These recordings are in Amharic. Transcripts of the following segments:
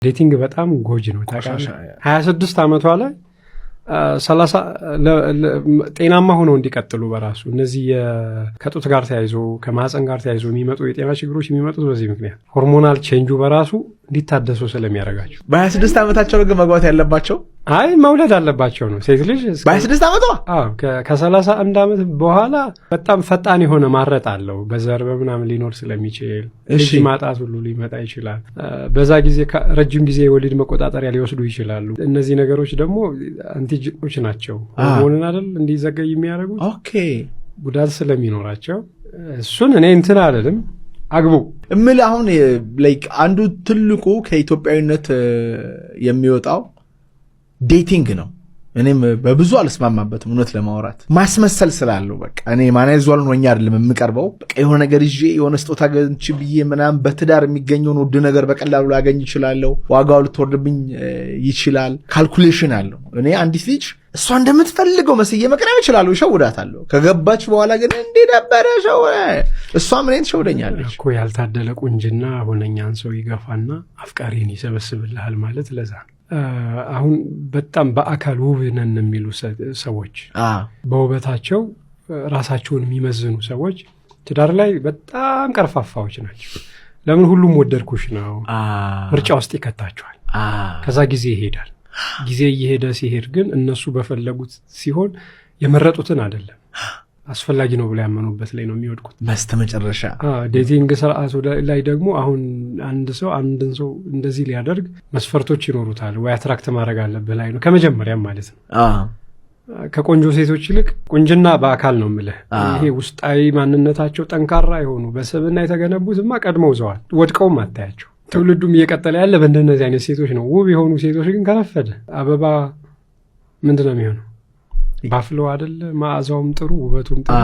Dating በጣም ጎጂ ነው ታውቃለህ። 26 ዓመቷ ላይ 30 ጤናማ ሆነው እንዲቀጥሉ በራሱ እነዚህ ከጡት ጋር ተያይዞ፣ ከማህፀን ጋር ተያይዞ የሚመጡ የጤና ችግሮች የሚመጡት በዚህ ምክንያት hormonal change ኡ በራሱ እንዲታደሱ ስለሚያደርጋቸው። በ26 ዓመታቸው ነው ግን መግባት ያለባቸው። አይ፣ መውለድ አለባቸው ነው። ሴት ልጅ በ26 ዓመቷ? ከ31 ዓመት በኋላ በጣም ፈጣን የሆነ ማረጥ አለው። በዘር በምናምን ሊኖር ስለሚችል ልጅ ማጣት ሁሉ ሊመጣ ይችላል። በዛ ጊዜ ረጅም ጊዜ የወሊድ መቆጣጠሪያ ሊወስዱ ይችላሉ። እነዚህ ነገሮች ደግሞ antigen ኦች ናቸው። ሆርሞንን አይደል እንዲዘገይ የሚያደርጉት፣ ጉዳት ስለሚኖራቸው እሱን እኔ እንትን አልልም። አግቡ። እምልህ አሁን like አንዱ ትልቁ ከኢትዮጵያዊነት የሚወጣው dating ነው። እኔም በብዙ አልስማማበትም፣ እውነት ለማውራት ማስመሰል ስላለው። በቃ እኔ ማንያዘዋልን ሆኜ አይደለም የምቀርበው። በቃ የሆነ ነገር ይዤ፣ የሆነ ስጦታ ገንች ብዬ ምናምን በትዳር የሚገኘውን ውድ ነገር በቀላሉ ላገኝ ይችላለሁ። ዋጋው ልትወርድብኝ ይችላል። Calculation አለው። እኔ አንዲት ልጅ እሷ እንደምትፈልገው መስዬ መቅረብ እችላለሁ፣ እሸውዳታለሁ። ከገባች በኋላ ግን እንዲህ ነበረ ሸው እሷም እኔን ትሸውደኛለች። እኮ ያልታደለ ቁንጅና ሁነኛን ሰው ይገፋና አፍቃሪን ይሰበስብልሃል ማለት ለዛ ነው። አሁን በጣም በአካል ውብ ነን የሚሉ ሰዎች፣ በውበታቸው ራሳቸውን የሚመዝኑ ሰዎች ትዳር ላይ በጣም ቀርፋፋዎች ናቸው። ለምን? ሁሉም ወደድኩሽ ነው፣ ምርጫ ውስጥ ይከታቸዋል። ከዛ ጊዜ ይሄዳል። ጊዜ እየሄደ ሲሄድ ግን እነሱ በፈለጉት ሲሆን የመረጡትን አይደለም፣ አስፈላጊ ነው ብለው ያመኑበት ላይ ነው የሚወድቁት። በስተመጨረሻ። Dating ስርዓቱ ላይ ደግሞ አሁን አንድ ሰው አንድን ሰው እንደዚህ ሊያደርግ መስፈርቶች ይኖሩታል ወይ attract ማድረግ አለብህ ላይ ነው ከመጀመሪያም ማለት ነው። ከቆንጆ ሴቶች ይልቅ ቁንጅና በአካል ነው የምልህ። ይሄ ውስጣዊ ማንነታቸው ጠንካራ የሆኑ፣ በስብዕና የተገነቡትማ ቀድመው ዘዋል፣ ወድቀውም አታያቸው። ትውልዱም እየቀጠለ ያለ በእንደነዚህ አይነት ሴቶች ነው። ውብ የሆኑ ሴቶች ግን ከረፈደ አበባ ምንድን ነው የሚሆነው? ባፍሎ አይደለ? መዓዛውም ጥሩ፣ ውበቱም ጥሩ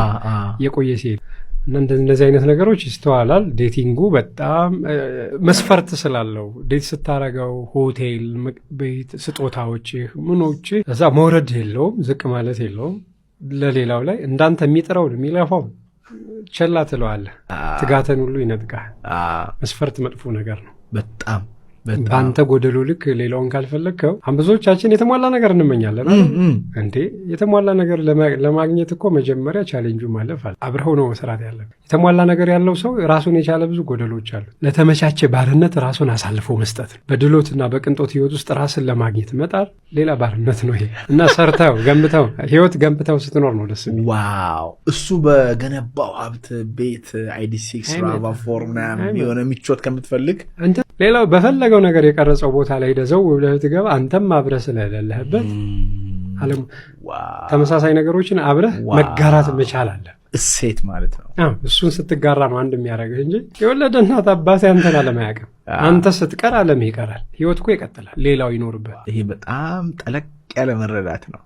የቆየ ሲሄድ እና እንደዚህ አይነት ነገሮች ይስተዋላል። Dating ኡ በጣም መስፈርት ስላለው date ስታረገው ሆቴል፣ ቤት፣ ስጦታዎችህ፣ ምኖችህ እዛ መውረድ የለውም፣ ዝቅ ማለት የለውም። ለሌላው ላይ እንዳንተ የሚጥረውን የሚለፋውን ቸላ ትለዋለህ። ትጋተን ሁሉ ይነጥቃል። መስፈርት መጥፎ ነገር ነው። በጣም። በአንተ ጎደሎ ልክ ሌላውን ካልፈለግከው፣ አሁን ብዙዎቻችን የተሟላ ነገር እንመኛለን። እንዴ፣ የተሟላ ነገር ለማግኘት እኮ መጀመሪያ ቻሌንጁ ማለፍ አለ። አብረኸው ነው መስራት ያለብህ። የተሟላ ነገር ያለው ሰው ራሱን የቻለ ብዙ ጎደሎች አሉ። ለተመቻቸ ባርነት ራሱን አሳልፎ መስጠት ነው። በድሎትና በቅንጦት ህይወት ውስጥ ራስን ለማግኘት መጣር ሌላ ባርነት ነው ይሄ። እና ሰርተው ገንብተው፣ ህይወት ገንብተው ስትኖር ነው ደስ የሚል። Wow፣ እሱ በገነባው ሀብት ቤት ID6 RAV4 ምናምን የሆነ ምቾት ከምትፈልግ አንተ ሌላው በፈለገው ነገር የቀረጸው ቦታ ላይ ሄደህ ዘው ብለህ ትገባ፣ አንተም አብረህ ስለሌለህበት ዓለም ተመሳሳይ ነገሮችን አብረህ መጋራት መቻል አለ። እሴት ማለት ነው። እሱን ስትጋራ ነው አንድ የሚያደርግህ እንጂ የወለደ እናት አባት አንተን ዓለም አያውቅም። አንተ ስትቀር ዓለም ይቀራል። ህይወት እኮ ይቀጥላል። ሌላው ይኖርበት። ይሄ በጣም ጠለቅ ያለ መረዳት ነው።